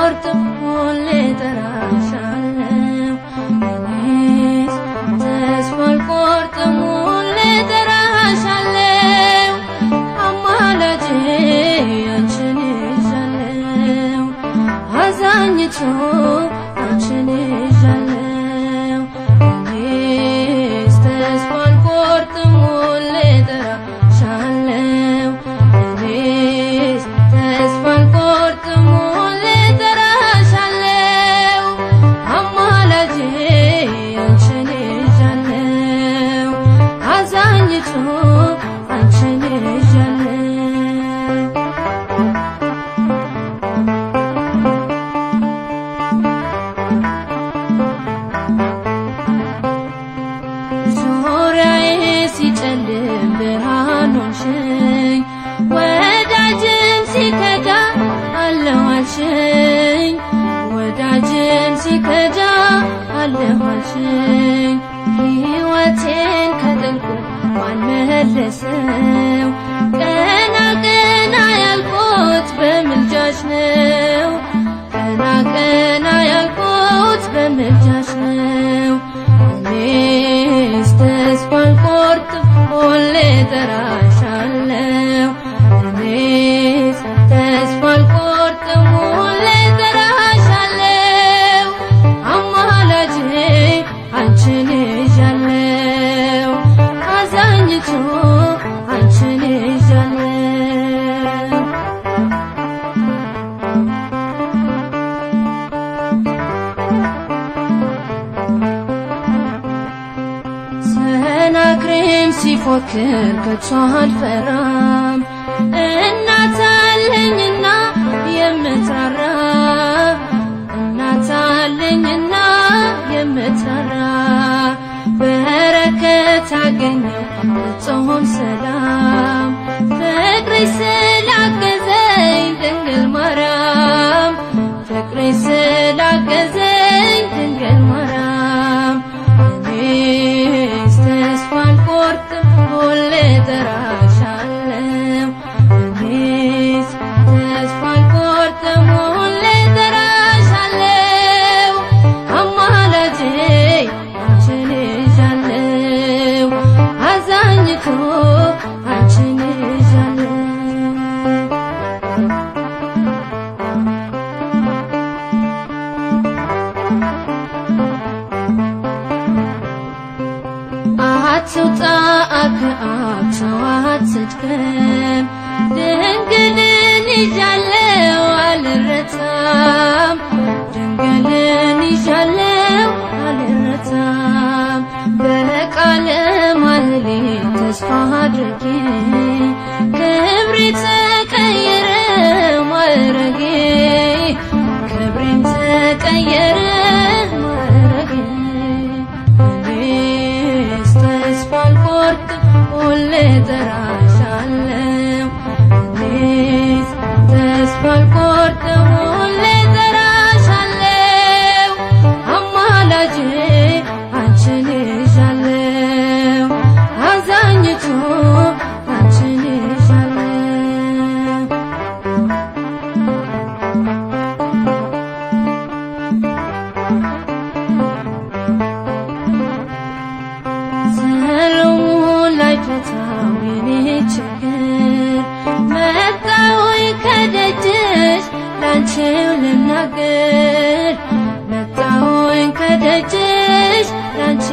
አልቆርጥም ሁሌ እጠራሻለሁ። እኔስ ተስፋ አልቆርጥም ሁሌ እጠራሻለሁ። አማላጄ አንቺን ይዣለሁ፣ አዛኝቱ አንቺን ይዣለሁ። እኔስ ተስፋ አልቆርጥም ሁሌ እጠራሻለሁ። እኔስ ተስፋ አልቆርጥም ሁሌ እጠራሻለሁ። አማላጄ አንቺን ይዣለሁ፣ አዛኝቱ አንቺን ይዣለሁ። ዙሪያዬ ሲጨልም ብርሃን ሆንሽኝ፣ ወዳጅም ሲከዳ አለሁ አልሽኝ፣ ወዳጅም ሲከዳ አለሁ አልሽኝ። ሕይወቴን ከጥልቁ ማን መለሰው? ቀና ቀና ያልኩት በምልጃሽ ነው። ቀና ቀና ያልኩት በምልጃሽ ነው። እኔስ ተስፋ አልቆርጥም ሁሌ እጠራሻለሁ። እኔስ ተስፋ አልቆርጥም ሁሌ እጠራሻለሁ። አማላጄ አንቺን ይዣለሁ፣ አዛኝቱ አንቺን ይዣለሁ። ሰናክሬም ሲፎክር ከቶ አልፈራም፣ እናት አለኝና የምትራራ፣ እናት አለኝና የምትራራ። በረከት አገኘው ፍጹም ሰላም፣ ፍቅርሽ ስላገዘኝ ድንግል ማርያም፣ ፍቅርሽ ስላገዘኝ ድንግል ማርያም። እኔስ ተስፋ አልቆርጥም ሁሌ እጠራሻለሁ። እኔስ ተስፋ አልቆርጥም ሁሌ እጠራሻለሁ። አማላጄ አንቺን ይዣለሁ፣ አዛኝቱ አንቺን ይዣለሁ። አትውጣ ከአብ ተው አትድከም፣ ድንግልን ይዣለሁ አልረታም፣ ድንግልን ይዣለሁ አልረታም። በቃለ ማህሌት ተስፋ አድርጌ ክብሬ ተቀየረ ማዕረጌ፣ ክብሬም ተቀየረ ማዕረጌ። እኔስ ተስፋ አልቆርጥም ሁሌ እጠራሻለሁ። እኔስ ተስፋ አልቆርጥም ሁሌ እጠራሻለሁ። አማላጄ አንቺን ይዣለሁ፣ አዛኝቱ አንቺን ይዣለሁ። ሰሎሞን ላይፈታው የኔ ችግር፣ መጣሁኝ ከደጅሽ ላንቺው ልናገር፣ መጣሁኝ ከደጅሽ ላንቺ